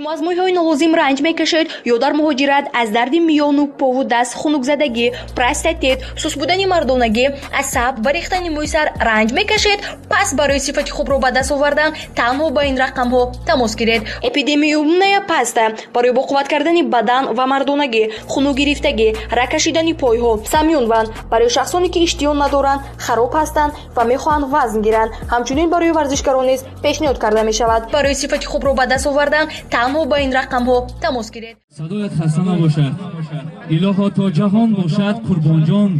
Шумо аз мӯйҳои нолозим ранҷ мекашед ё дар муҳоҷират аз дарди миёну пову даст, хунукзадагӣ, простатит, сус будани мардонагӣ, асаб ва рехтани мӯи сар ранҷ мекашед? Пас барои сифати хубро ба даст овардан танҳо ба ин рақамҳо тамос гиред. Эпидемиумная паста барои боқувват кардани бадан ва мардонагӣ, хунукгирифтагӣ, рагкашидани пойҳо, самюнван барои шахсоне ки иштиён надоранд, хароб ҳастанд ва мехоҳанд вазн гиранд, ҳамчунин барои варзишгарон низ пешниҳод карда мешавад. Барои сифати хубро ба даст овардан танҳо ба ин рақамҳо тамос гиред. Садоят хаста набошад. Илоҳо то ҷаҳон бошад Қурбонҷон,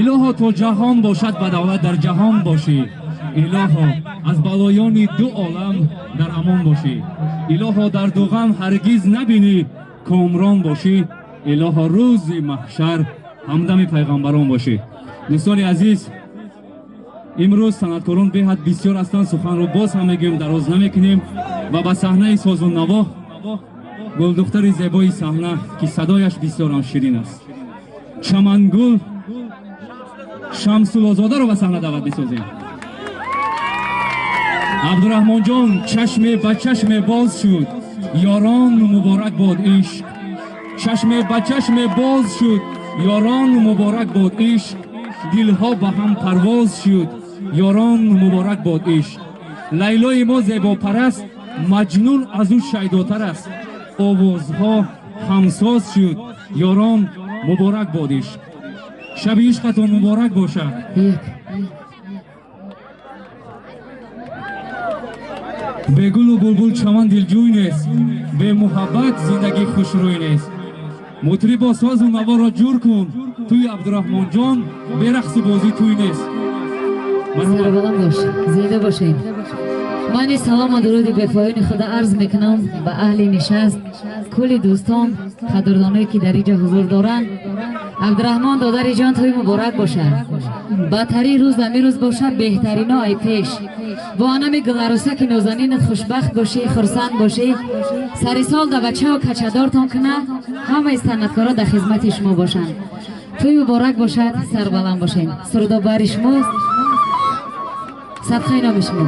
илоҳо то ҷаҳон бошад, ба давлат дар ҷаҳон бошӣ, илоҳо аз балоёни ду олам дар амон бошӣ, илоҳо дар дуғам ҳаргиз набинӣ комрон бошӣ, илоҳо рӯзи маҳшар ҳамдами пайғамбарон бошӣ. Дӯстони азиз, имрӯз санъаткорон беҳад бисёр ҳастанд. Суханро боз ҳам мегӯем, дароз намекунем ва ба саҳнаи созу наво гулдухтари зебои саҳна, ки садояш бисёрам ширин аст, Чамангул Шамсулозодаро ба саҳна даъват месозем. Абдураҳмонҷон, чашме ба чашме боз шуд, ёрон муборак бод ишқ. Чашме ба чашме боз шуд, ёрон муборак бод ишқ. Дилҳо ба ҳам парвоз шуд, ёрон муборак бод ишқ. Лайлои мо зебопараст, Маҷнун аз ӯ шайдотар аст. Овозҳо ҳамсоз шуд, ёрон муборак бод ишқ. Шаби ишқатон муборак бошад. Бегулу булбул чаман дилҷӯй нест, бемуҳаббат зиндагӣ хушрӯй нест. Мутрибо созу наворо ҷур кун, тӯи Абдураҳмонҷон берақсу бозӣ тӯй нест. Сарбаланд бош, зинда бошед. Ман салому дуруди бепоёни худа арз мекунам ба аҳли нишаст, кулли дӯстон, қадрдоное ки дар инҷо ҳузур доранд. Абдураҳмон додари ҷон, тӯй муборак бошад. Бадтарин рӯз амирӯз бошад, беҳтарино ай пеш. Бо анами гуларӯсаки нозанинат хушбахт бошӣ, хурсанд бошӣ. Сари сол да бачао качадортон куна, ҳамаи санъаткоро дар хизмати шумо бошанд. Тӯй муборак бошад, сарбаланд бошед. Сурудобари шумост, садқаи номи шумо.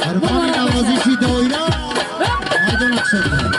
ارباب نوازشی دایره مردم اقصد.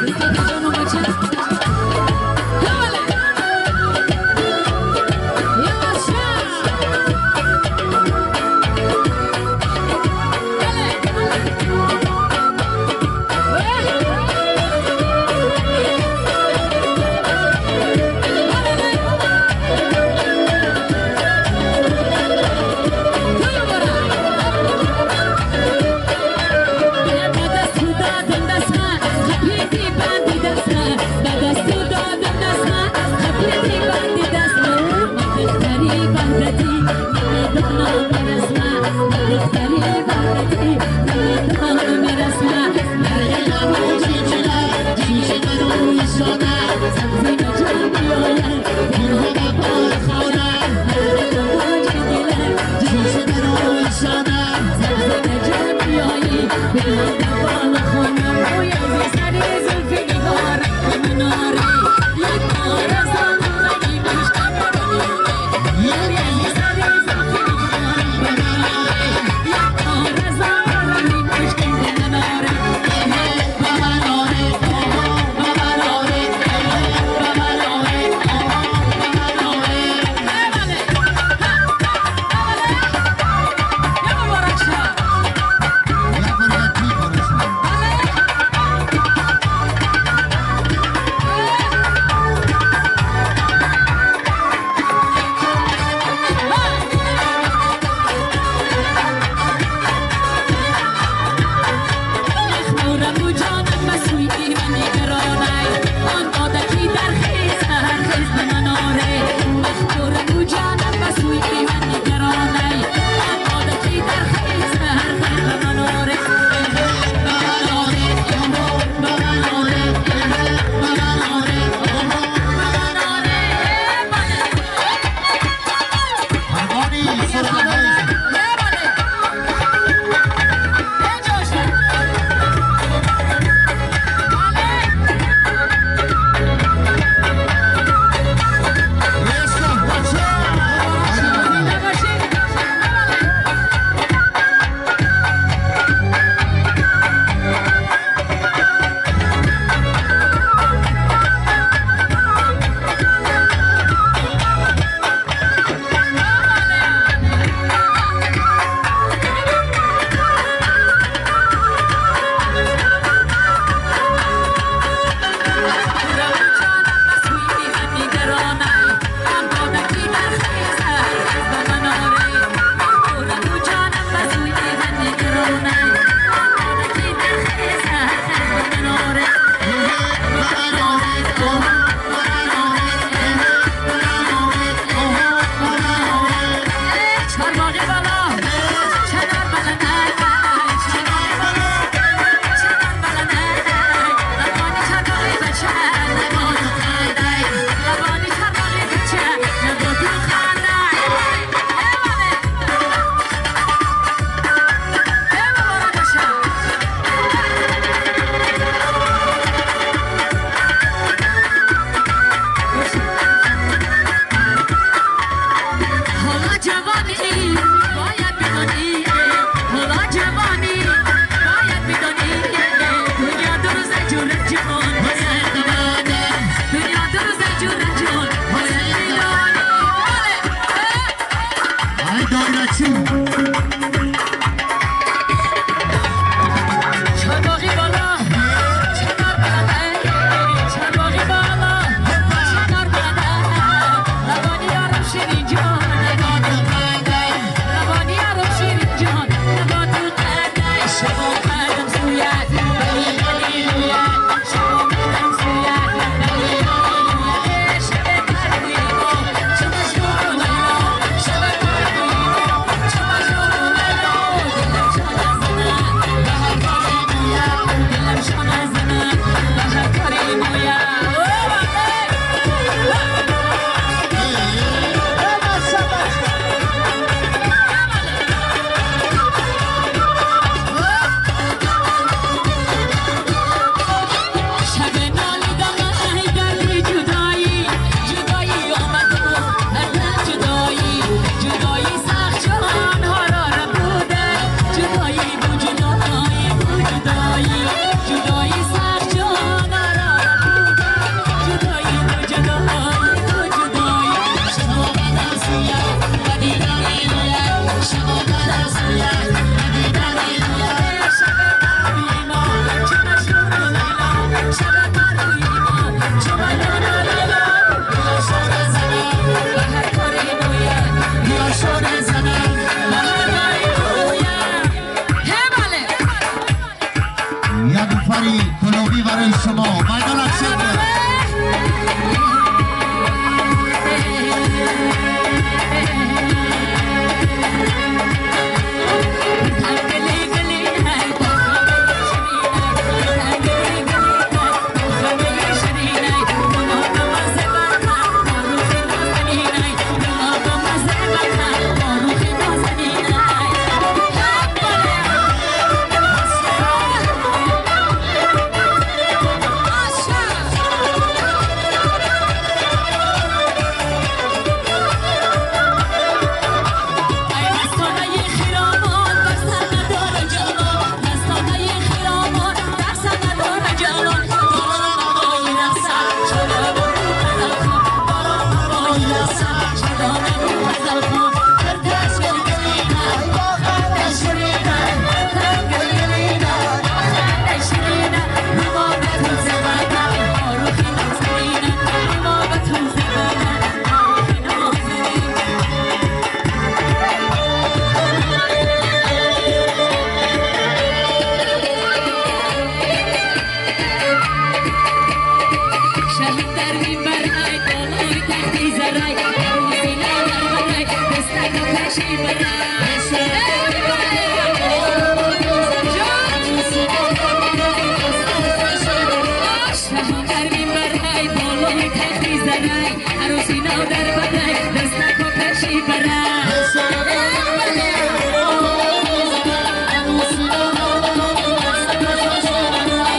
زرای عروسی نو در برای دستا کو پشی برای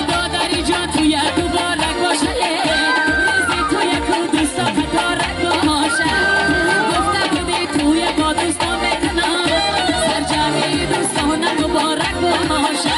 داداری جان توی مبارک باشه روزی توی کو دوستا پتارک باشه گفته بودی توی با دوستا میکنم سرجمی دوستان مبارک باشه.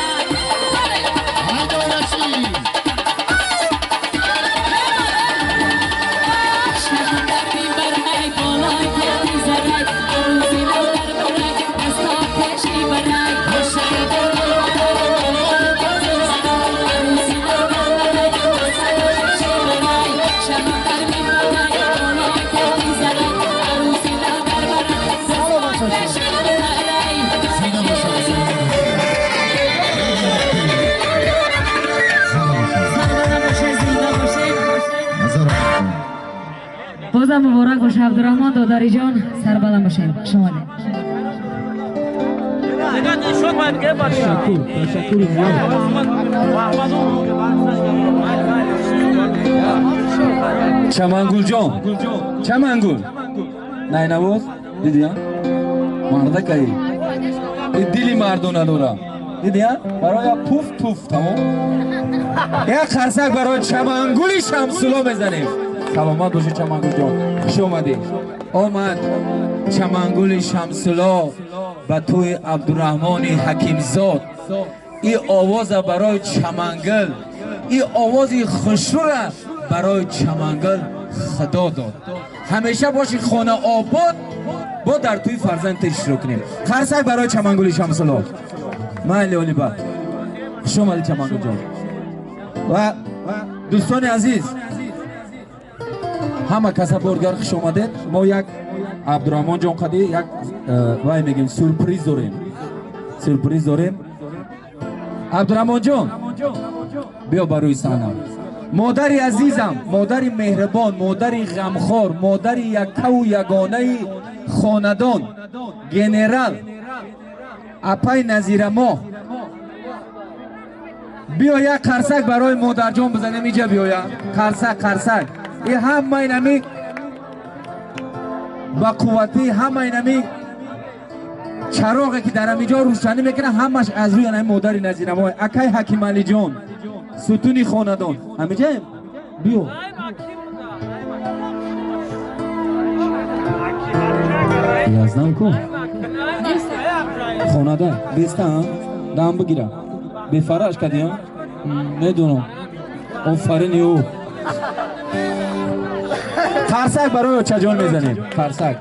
بازم مبارک باشه عبدالرحمن داداری جان، سربلند باشین. شما چمنگول جان، چمنگول نینواز دیدی ها؟ مرده کی دلی مردونه دارم دیدی ها؟ برای پوف توف تمام. یک خرسک برای چمنگولی شمسولا میزنیم. سلامت باشی چمنگول جان، خوش اومدی. آمد چمنگول شمسولا به توی عبدالرحمن حکیمزاد. این آواز برای چمنگل، این آواز خوشرو را برای چمنگل خدا داد. همیشه باشی خانه آباد، با در توی فرزند شروع کنیم. خرسک برای چمنگل شمسولا. من علی با خوش اومدی چمنگل جان. و دوستان عزیز همه کسا بارگر خوش آمدید. ما یک عبدالرحمن جان قدی یک وای میگیم سورپریز داریم. سورپریز داریم. عبدالرحمن جان بیا بر روی صحنه. مادر عزیزم، مادر مهربان، مادر غمخوار، مادر یکه و یگانه خاندان، گنرال اپای نظیر ما، بیا یک قرصک برای مادر جان بزنیم. اینجا بیا قرصک قرصک. این همه اینمی با قوتی، همه اینمی چراغی که در اینجا روشنی میکنه همش از روی این مادر نظیر ما. اکای حکیم علی جان ستونی خاندان همینجا بیا. یازدم کو خانده بیستم دم بگیرم به فرش کردیم ندونم. آفرین یو. خرسک برای چجان میزنیم. خرسک